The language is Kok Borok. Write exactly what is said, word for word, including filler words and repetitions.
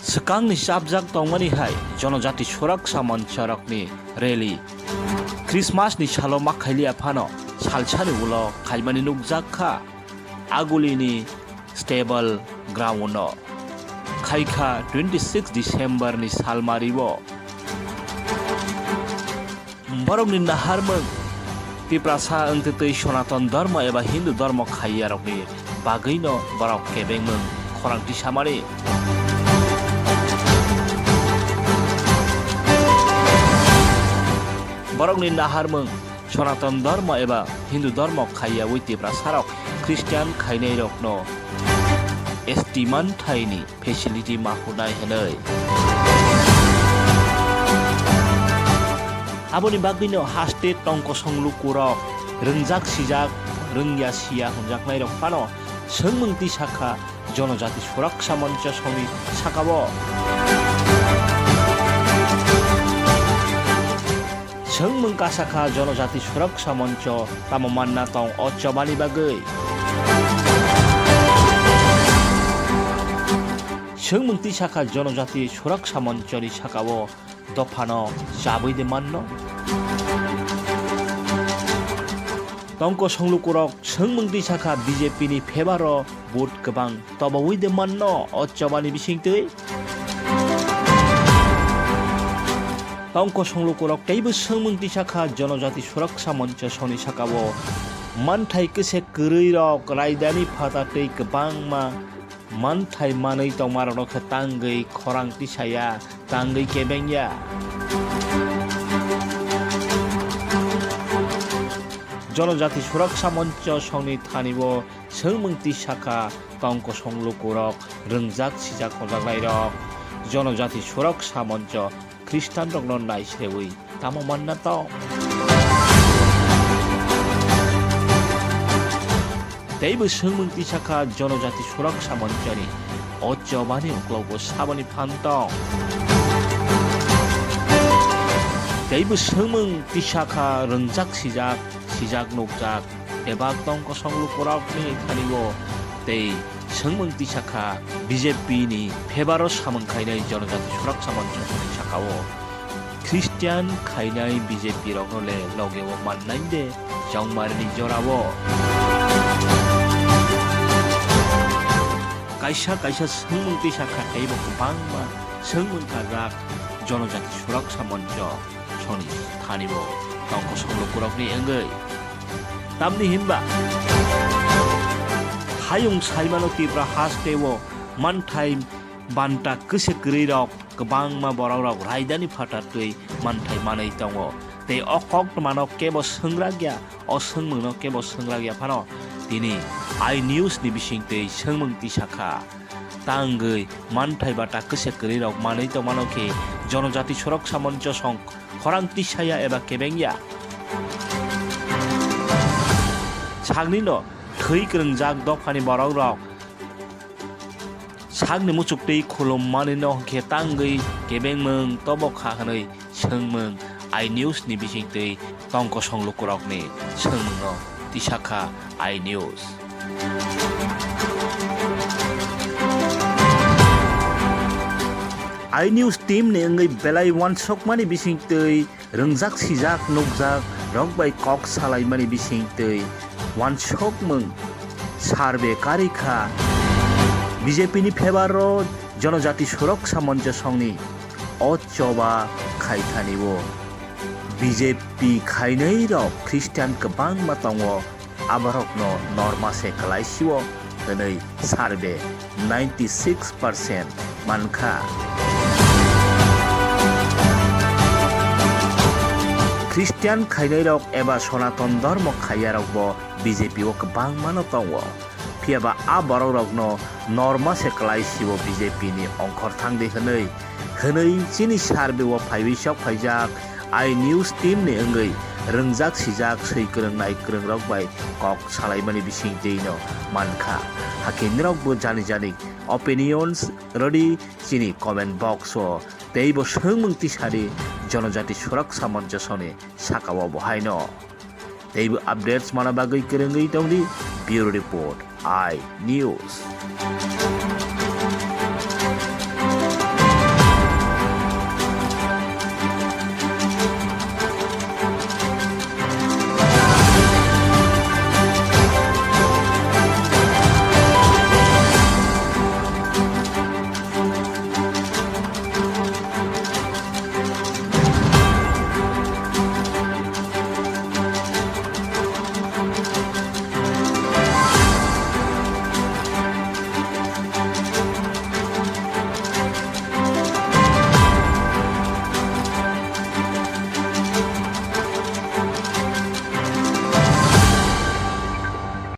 Swkangni chapjak tongmani hai Jonojati Suraksa Monchorokni rally Christmasni salo ma khailiya phano salsani ulo khaimani nukjak kha Agulini stable ground-o. Khaikha twenty six December-ni salmario. Borokni naharmung Tiprasa wngtwi twi Sonaton Dharma eba Hindu Dharma khaiyarokni bagwino borok kebengmung khorang tisamani. Borokni naharmung Sonaton Dharma eba Hindu Dharma khaiyawi Tiprasarok Christian khainairokno S T manthaini facility ma hwnai hwnwi. Aboni bagwino haste tongkosong lukurok rwngjak sijak, rwngya siya hwnjaknairok phano swngmung tisa kha Jonojati Suraksa Moncho songni sakao. Swngmung kasa kha Jonojati Suraksa Moncho tamo manna tong o chobani bagwi. Swngmung tisa kha Jonojati Suraksa Monchoni sakao dophano chabwi de manno. Tongkosong lukurok swngmung tisa kha B J P ni favour o vote kwbang tobawi de manno o chobani bisingtwi. Tongkosong lukurok teibo swngmung tisa kha Jonojati Suraksa Moncho songni sakao manthai kwse kwrwirok raidani phatar tei kwbangma manthai manwi tongmarokno khe tangwi khorang tisaya, tangwi kebengya. Jonojati Suraksa Moncho songni thani-o swngmung tisa kha tongkosong lukurok, rwngjak sijak hwnjaknairok. Jonojati Suraksa Moncho Khristanrokno naisrewi tamo manna tong? Teibo swngmung tisa kha Jonojati Suraksa Monchoni o chobani uklogo saboni phan tong? Teibo swngmung tisa kha rwngjak sijak, sijak nukjak bebak tongkosong lukurokni thani-o tei swngmung tisa kha B J P ni favour o samung khainai Jonojati Suraksa Moncho ni sakao Christian khainai B J P rokno le loge o mannai de chongmari ni jora o. Kaisa kaisa swngmung tisa kha teibo kwbangma swngmung kajak Jonojati Suraksa Moncho soni thani-o tongkosong lukurokni wngwi. Tamni hinba hayung saimano Tipra hasteo manthai banta kwse kwrwirok kwbangma borokrok raidani phatar twi manthai manwi tongo. Tei o koktwmano kebo swngrakya, o swngmungno kebo swngrakya phano tini I News ni bisingtwi swngmung tisa kha. Tangwi manthai bata kwse kwrwirok manwi tongmano khe Jonojati Suraksa Moncho song khorang tisaya eba kebengya. Sagnino thwi kwrwngjak dophani borokrok sakni muchuk twi khulummanino hwnkhe tangwi kebengmung tobo kha hwnwi swngmung I News ni bisingtwi tongkosong lukurokni swngmungno tisa kha I News. I News team ni wngwi belai uansukmani bisingtwi rwngjak sijak nukjak rok bai kok salaimani bisingtwi uansukmung survey karwi kha. B J P ni favour o Jonojati Suraksa Moncho songni o choba khaithani-o B J P khainai rok Christian kwbangma tongo, aborokno norma se kwlaisio hwnwi survey ninety six percent mankha. Christian khainairok eba Sonaton Dharma khaiyarokbo B J P o kwbangmano tongo. Phiyaba a borokrokno norma se kwlaisio B J P ni ongkhor thangdi hwnwi, hwnwi chini survey o phaiwi sok phaijak I News team ni wngwi rwngjak sijak swi kwrwng nai kwrwngrok bai kok salaimani bisingtwino mankha. Hakhe nirokbo jani jani opinions rwdi chini comment box o, teibo swngmung tisadi Jonojati Suraksa Moncho soni sakao bo haino. Teibo updates mana bagwi kwrwngwi tongdi. Bureau Report, I News.